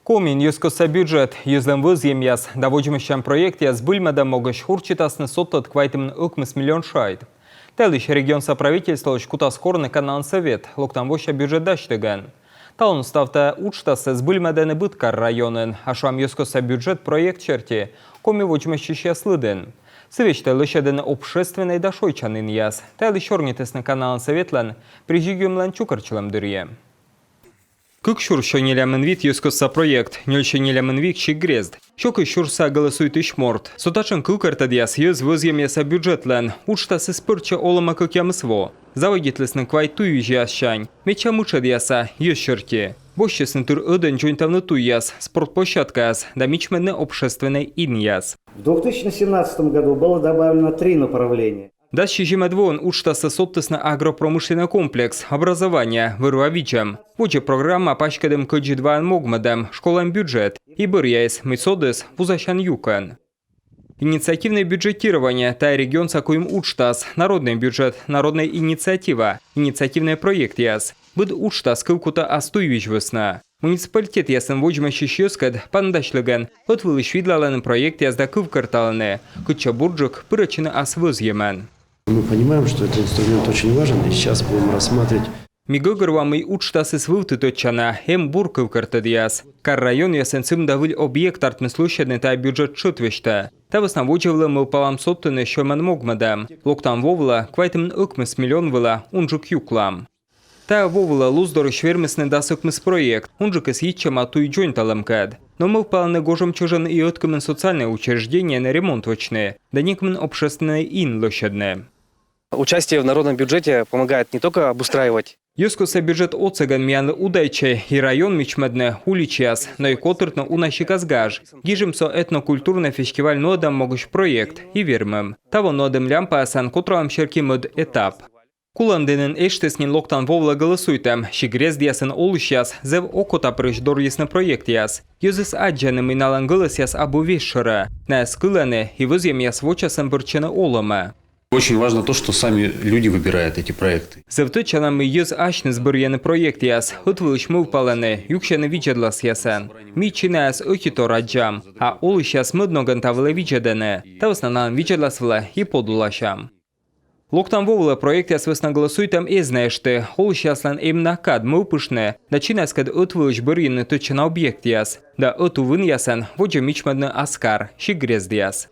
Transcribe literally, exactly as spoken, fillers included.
Комиын йӧзкостса бюджет, йӧзлӧн вӧзйӧмъяс да водзмӧстчан проектъяс збыльмӧдӧм могысь урчитасны содтӧд квайтымын ӧкмыс миллион шайт. Та йылысь регионса правительстволысь кутас корны Каналан Сӧвет локтан вося бюджет дасьтігӧн. Талун став тайӧ уджтассӧ збыльмӧдӧны быд кар-районын, а шуам, йӧзкостса бюджет проект серти Коми водзмӧстчысьяс лыдын. Сы весьтӧ лӧсьӧдӧны общественнӧй да шойччан инъяс. Та йылысь сёрнитісны Каналан Сӧветлӧн президиумлӧн чукӧртчылӧм дырйи. Кык сюрс сё нелямын вит йӧзкостса проект, нёль сё нелямын вит сикт-грезд, сё кызь сюрсса гӧлӧсуйтысь морт. Со татшӧм кывкӧртӧдъяс йӧз вӧзйӧмъяса бюджетлӧн. Уджтасыс пырӧдчӧ олӧмӧ кӧкъямыс во. Заводитлісны квайт туйвизьяссянь. Медся мытшӧдъяса, йӧз серти. Босьтчисны тыр ӧдӧн дзоньтавны туйяс, спорт площадкаяс да мичмӧдны общественнӧй инъяс. В две тысячи семнадцатом году было добавлено три направления. Дас сизимӧд воын уджтассӧ содтісны агропромышленнӧй комплекс, образование, вӧр-ва видзӧм. Водзӧ программа паськӧдӧм кӧдзыд ваӧн могмӧдӧм, школаӧн бюджет. И бӧръяыс, мый содіс, вузасян юкӧн. Инициативнӧй бюджетирование — тайӧ регионса куим уджтас: народнӧй бюджет, народнӧй инициатива, инициативнӧй проектъяс. Быд уджтас кывкутӧ ас туйвизь вӧсна. Муниципалитетъясын водзмӧстчысь йӧзкӧд паныдасьлігӧн ӧтвылысь видлалӧны проектъяс да кывкӧрталӧны, кытчӧ бурджык пырӧдчыны ас вӧзйӧмӧн. Мы понимаем, что этот инструмент очень важен, и сейчас будем рассматривать. Ми гӧгӧрвоам, мый уджтасыс вывті тӧдчана, эм бур кывкӧртӧдъяс. Кар-районъясын сымда выль объект артмис лӧсьӧдны тайӧ бюджет тшӧт весьтӧ. Та вӧсна водзӧ вылӧ мӧвпалам содтыны сьӧмӧн могмӧдӧм. Локтан во вылӧ квайтымын ӧкмыс миллион вылӧ унджык юклам. Тайӧ во вылӧ Луздорысь вермисны дас ӧкмыс проект, унджыкыс йитчӧма туй дзоньталӧмкӧд. Но мӧвпалӧны гожӧм чӧжӧн и ӧткымын социальнӧй учреждениеын ремонт вӧчны да некымын общественнӧй ин лӧсьӧдны. Участие в народном бюджете помогает не только обустраивать. Йӧзкостса бюджет отсӧгӧн миянлы удайтчӧ и район мичмӧдны, уличаяс, но и котыртны уна сикас гаж. Гижим со этнокультурнӧй фестиваль нуӧдӧм могысь проект и вермим. Таво нуӧдім лямпаясӧн котралӧм серти мӧд этап. Кулӧмдінын эштіс нин локтан во вылӧ гӧлӧсуйтӧм. Сикт-грездъясын олысьяс зэв окотапырысь дорйисны проектъяс. Йӧзыс аддзӧны, мый налӧн гӧлӧсъяс абу весьшӧрӧ. Найӧс кылӧны и вӧзйӧмъяс вочасӧн бӧрдчӧны олӧмӧ. Очень важно то, что сами люди выбирают эти проекты. Зэв тӧдчана, мый йӧз асьныс бӧрйӧны проектъяс, ӧтвылысь мӧвпалӧны, юксьӧны видзӧдласъясӧн. Ми чинаяс ӧтитор аддзам, а олысьяс мӧд ногӧн та вылӧ видзӧдӧны. Та вӧсна налӧн видзӧдлас вылӧ и подуласям. Локтан во вылӧ проектъяс вӧсна гӧлӧсуйтӧм эз на эшты. Олысьяслӧн эм на кад мӧвпыштны да чинаяскӧд ӧтвылысь бӧрйыны тӧдчана объектъяс да ӧтувъясӧн водзӧ мичмӧдны ас кар, сикт-грездъяс.